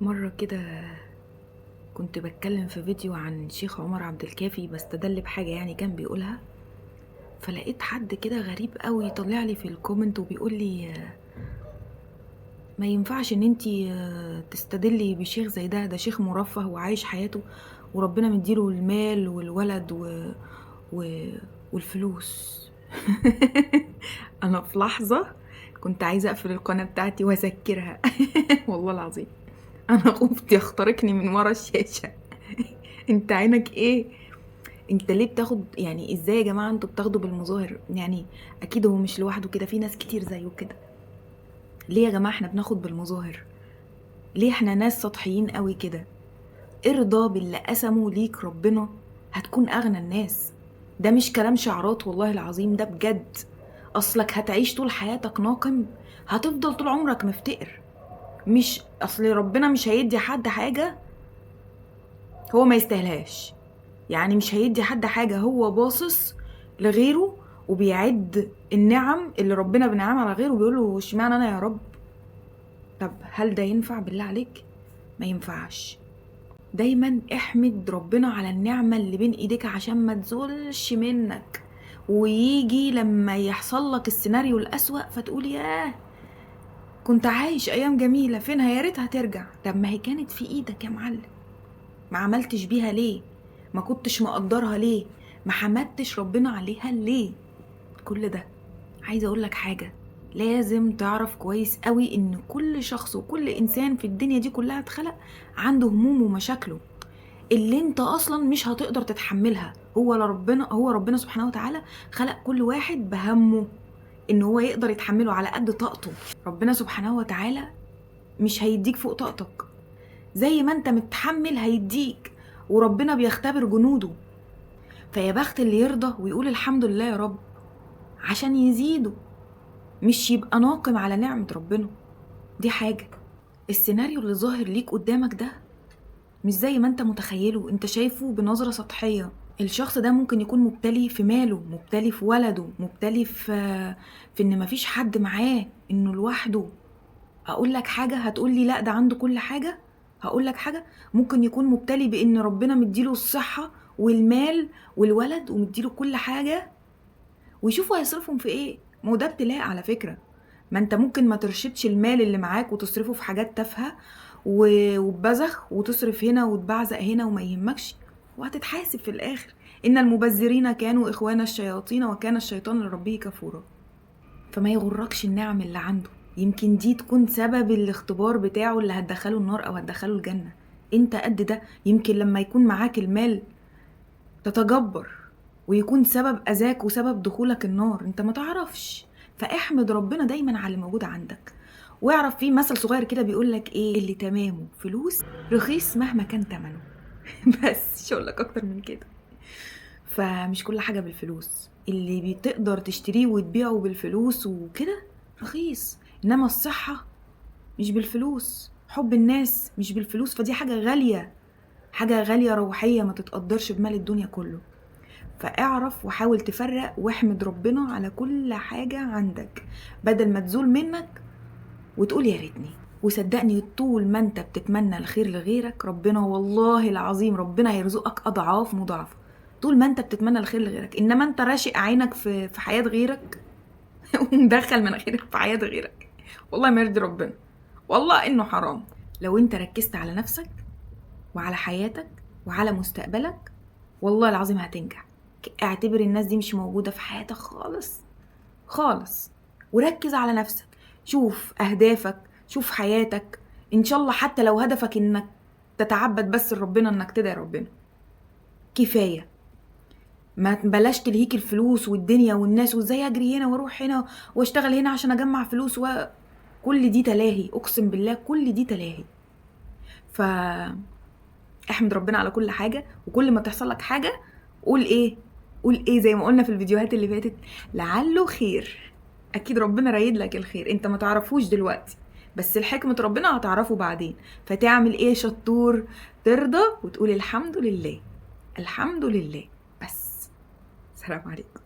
مرة كده كنت بتكلم في فيديو عن شيخ عمر عبد الكافي، بستدل بحاجة يعني كان بيقولها، فلقيت حد كده غريب قوي طلع لي في ال comment وبيقول لي ما ينفعش ان انتي تستدلي بشيخ زي ده، ده شيخ مرفه وعايش حياته وربنا مديله المال والولد والفلوس. انا في لحظة كنت عايزة اقفل القناة بتاعتي واسكرها. والله العظيم انا خفت يخترقني من ورا الشاشة. انت عينك ايه؟ انت ليه بتاخد يعني ازاي يا جماعة انتوا بتاخدوا بالمظاهر؟ يعني اكيد هو مش لوحده كده، في ناس كتير زيه كده. ليه يا جماعة احنا بناخد بالمظاهر؟ ليه احنا ناس سطحيين قوي كده؟ ارضى باللي قسمه ليك ربنا، هتكون اغنى الناس. ده مش كلام شعارات والله العظيم، ده بجد. اصلك هتعيش طول حياتك ناقم، هتفضل طول عمرك مفتقر. مش اصل ربنا مش هيدي حد حاجة هو ما يستاهلهاش، يعني مش هيدي حد حاجة هو باصص لغيره وبيعد النعم اللي ربنا بنعمها على غيره وبيقول له اشمعنى انا يا رب؟ طب هل ده ينفع بالله عليك؟ ما ينفعش. دايما احمد ربنا على النعمة اللي بين ايديك عشان ما تزولش منك، ويجي لما يحصل لك السيناريو الأسوأ فتقول ياه كنت عايش ايام جميلة، فينها؟ يا ريتها ترجع. طب ما هي كانت في ايدك يا معلم، ما عملتش بيها ليه؟ ما كنتش مقدرها ليه؟ ما حمدتش ربنا عليها ليه؟ كل ده عايزه اقول لك حاجة، لازم تعرف كويس قوي ان كل شخص وكل انسان في الدنيا دي كلها اتخلق عنده هموم ومشاكله اللي انت اصلا مش هتقدر تتحملها. هو ربنا سبحانه وتعالى خلق كل واحد بهمه ان هو يقدر يتحمله على قد طاقته. ربنا سبحانه وتعالى مش هيديك فوق طاقتك، زي ما انت متحمل هيديك، وربنا بيختبر جنوده. فيا بخت اللي يرضى ويقول الحمد لله يا رب عشان يزيده، مش يبقى ناقم على نعمة ربنا. دي حاجة. السيناريو اللي ظاهر ليك قدامك ده مش زي ما انت متخيله، انت شايفه بنظرة سطحية. الشخص ده ممكن يكون مبتلي في ماله، مبتلي في ولده، مبتلي في ان مفيش حد معاه، انه لوحده. اقول لك حاجة هتقول لي لا ده عنده كل حاجة. هقول لك حاجة، ممكن يكون مبتلي بان ربنا مديله الصحة والمال والولد ومديله كل حاجة، ويشوفوا هيصرفهم في ايه. ما هو ده ابتلاء على فكرة. ما انت ممكن ما ترشدش المال اللي معاك وتصرفه في حاجات تافهة وبزخ، وتصرف هنا وتبعزق هنا وما يهمكش، وهتتحاسب في الاخر. ان المبذرين كانوا اخوان الشياطين وكان الشيطان لربه كفورا. فما يغركش النعم اللي عنده، يمكن دي تكون سبب الاختبار بتاعه اللي هتدخله النار او هتدخله الجنة. انت قد ده. يمكن لما يكون معاك المال تتجبر ويكون سبب اذاك وسبب دخولك النار، انت ما تعرفش. فاحمد ربنا دايما على اللي موجود عندك. واعرف في مثل صغير كده بيقول لك ايه، اللي تمامه فلوس رخيص مهما كان تمنه. بس مش هقول لك اكتر من كده. فمش كل حاجة بالفلوس، اللي بتقدر تشتريه وتبيعه بالفلوس وكده رخيص، انما الصحة مش بالفلوس، حب الناس مش بالفلوس، فدي حاجة غالية، حاجة غالية روحية ما تتقدرش بمال الدنيا كله. فاعرف وحاول تفرق واحمد ربنا على كل حاجة عندك بدل ما تزول منك وتقول يا ريتني. وصدقني طول ما انت بتتمنى الخير لغيرك، ربنا والله العظيم ربنا هيرزقك اضعاف مضاعفة طول ما انت بتتمنى الخير لغيرك. انما انت راشق عينك في حياة غيرك ومدخل مناخيرك في حياة غيرك، والله ما يرضي ربنا، والله انه حرام. لو انت ركزت على نفسك وعلى حياتك وعلى مستقبلك والله العظيم هتنجح. اعتبر الناس دي مش موجودة في حياتك خالص خالص، وركز على نفسك، شوف اهدافك، شوف حياتك. ان شاء الله حتى لو هدفك انك تتعبد بس لربنا، انك تدعي ربنا، كفاية. ما بلاش تلهيك الفلوس والدنيا والناس وازاي اجري هنا واروح هنا واشتغل هنا عشان اجمع فلوس، وكل دي تلاهي، اقسم بالله كل دي تلاهي. ف احمد ربنا على كل حاجة، وكل ما تحصل لك حاجة قول ايه، قول ايه زي ما قلنا في الفيديوهات اللي فاتت، لعله خير. اكيد ربنا رايد لك الخير، انت ما تعرفوش دلوقتي بس الحكمة ربنا هتعرفه بعدين. فتعمل ايه شطور؟ ترضى وتقول الحمد لله، الحمد لله بس. سلام عليكم.